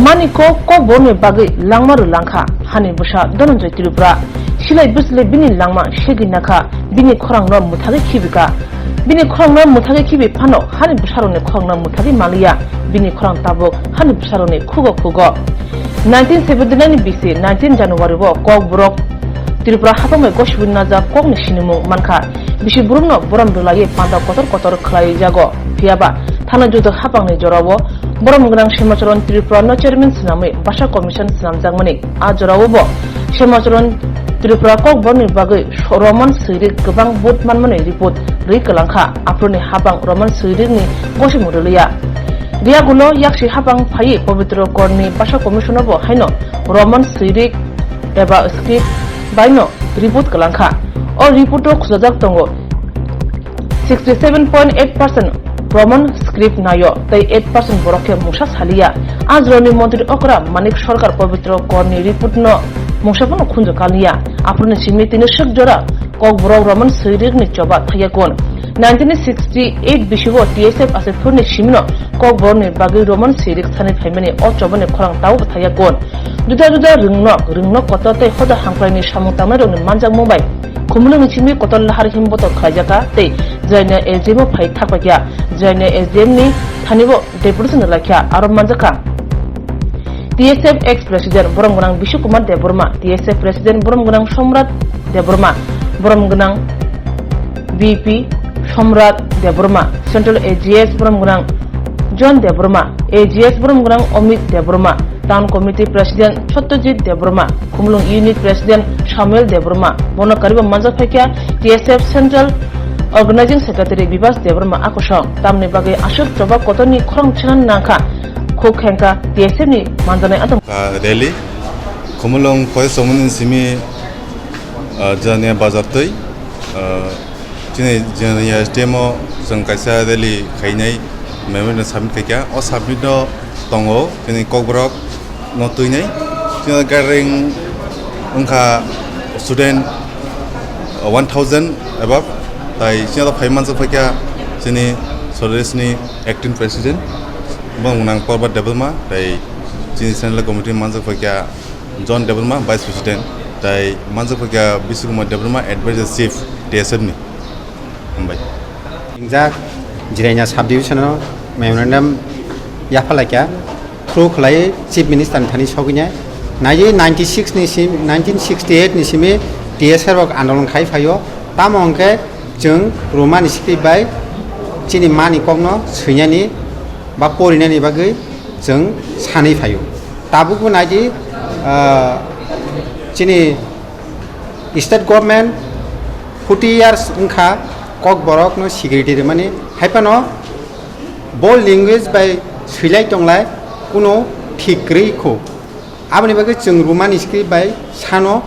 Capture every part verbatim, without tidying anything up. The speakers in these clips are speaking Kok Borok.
Mani kok kokborokni bagwi langma rwlangkha hani bwsa Dhananjay Tripura. Silai bwsle bini langma segwi nakha, bini khorangno mwthagwi khibika. Bini khorangno mwthagwi khibi phano hani bwsarokni khorangno mwthagwi manliya, bini khorang tabuk hani bwsarokni khugo khugo. Nineteen seventy nine ni bisi nineteen January o kokborok Tripura hapang bai gosibui najak kokni sinimung mankha. Bisi borokno borom rwlaiwi panda kotor kotor khlaiwi jago. Phiyaba thana judo hapangni jorao borom gwnang Semacharan Tripura no chairman swnamwi basa commission swnamjakmani. A jorao bo Semacharan Tripura kokborokni bagwi Roman swirik kwbang vote manmani report rwi kwlangkha. Aphuruni hapang Roman swirikni gosimung rwliya. Riyagulo yaksi hapang phaiwi Pabitra Korni basa commission bo haino Roman swirik eba script baino report kwlangkha. O report o khujajak tongo sixty seven point eight percent Roman script naio tei eight percent borok khe mungsa saliya. A jorani montri okra Manik Sarkar Pabitra Korni report no mungsa phano khunju kaliya. Aphuruni simi tini swk jora kokborok Roman swirik ni choba thaya kun. Nineteen sixty eight bisingo T S F Asifurni simino kokborokni bagwi Roman swirik sanwi phaimani o chobani khorang tabuk thaya kun. Juda juda rwngnok, rwngnok kotor tei hoda hamkraini samung tangnairokni manjakmung bai Khumulwngni simi kotor lahar himbotok khlaijaka tei Jaina S D M o phai thakpaikha. Jaina S D M ni thanibo deputation rwlaikha, aro manjakha T S F ex president borom gwnang Bishu Kumar Debbarma, T S F president borom gwnang Somrat Debbarma, borom gwnang V P Somrat Debbarma, Central A G S borom gwnang John Debbarma, A G S borom gwnang Omit Debbarma, Town Committee President Satyajit Debbarma, Khumulwng Unit President Samuel Debbarma, bono karibo manjak phaikha T S F Central Organizing Secretary Bibas Debbarma akosong. Tamni bagwi aswk choba kotorni khorang chana nangkha khuk khengkha T S F ni manjanai adong. Ah, rally Khumulwng Forest Community ni simi, ah, Jania Bazar twi, ah, Chini Janiya S D M o chwng kaisa rally khainai memorandum submit khaikha. O submit no tongo chini kokborok no twinai. Chini gathering wngkha student, uh, one thousand above. Tai chini phai manjak phaikha chini Sodres ni acting president, bong nang Porbat Debbarma, tai chini central committee manjak phaikha John Debbarma, Vice President, tai manjak phaikha Bishu Kumar Debbarma, Advisor Chief, T S F ni. Hambai. Ingjak Jirania Sub Division o memorandum yaphalaikha, through khlai Chief Minister ni thani sogwinai. Nai ninety six ni sim, nineteen sixty eight ni simi T S F rok andolon khai phaio. Tamo hwnkhe chwng Roman script bai chini mani kokno swinani ba porinani bagwi chwng sanwi phaio. Tabukbo naidi, ah, chini state government forty years wngkha kokborokno security rwmani, haiphano bo language bai swilai tonglai kuno thik kwrwi kho. Aboni bagwi chwng Roman script bai sano,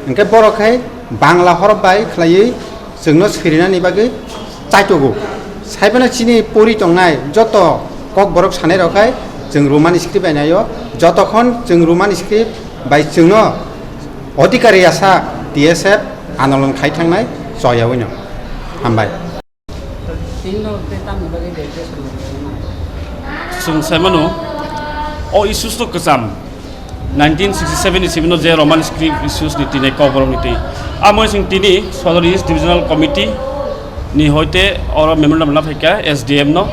hwnkhe borok hai Bangla horop bai khlaiwi chwngno swirinani bagwi chaitogo. Saiphano chini pori tongnai joto kokborok sanairok hai chwng Roman script bai naio. Jotokhon chwng Roman script bai chwngno odhikari asa T S F andolon khai thangnai choyawi no. Hambai. Chwng sai mano, o issues to kwcham. Nineteen sixty seven ni simi no je Roman script issues ni tini kokborok ni twi. Amo chwng tini Sodor East Divisional Committee ni hoite oro memorandum rwna phaikha S D M no.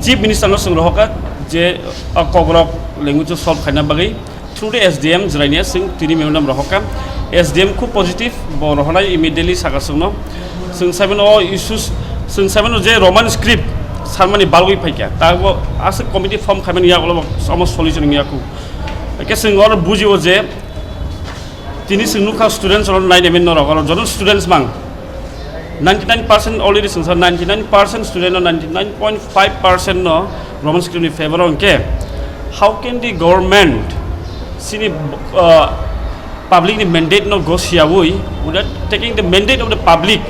Chief Minister no chwng rohorkha je o kokborok language o solve khaina bagwi. Through the S D M Jirania chwng tini memorandum rohorkha. S D M khub positive, bo rohornai immediately saka chwngno. Chwng sai mano o issues, chwng sai mano je Roman script sanmani balgwi phaikha. Ta bo aswk committee form khaimani yagulo bo omo solution wngya khu. Hwnkhe chwng oro bujio je tini chwng nukha students rok nai nai norok oro joto students mang. Ninety nine percent already chwngsa ninety nine percent student no ninety nine point five percent no Roman script ni favor o hwnkhe, how can the government chini, uh, public ni mandate no gosiyawi without taking the mandate of the public,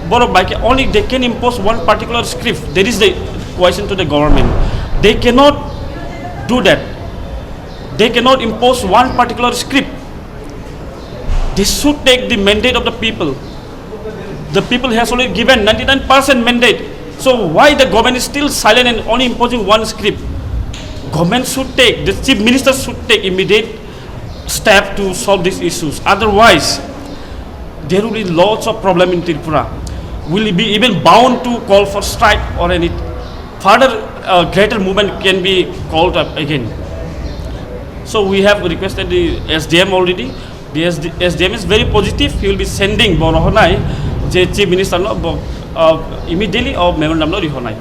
borok bai khe only they can impose one particular script. That is the question to the government. They cannot do that. They cannot impose one particular script. They should take the mandate of the people. The people has already given ninety nine percent mandate. So why the government is still silent and only imposing one script? government should take, the chief minister should take immediate step to solve these issues. Otherwise, there will be lots of problem in Tripura. We'll be even bound to call for strike or any further uh, greater movement can be called up again. So we have requested the S D M already. The S D, S D M is very positive. He will be sending bo rohonai je chief minister no bo, uh, immediately or memorandum no rihonai.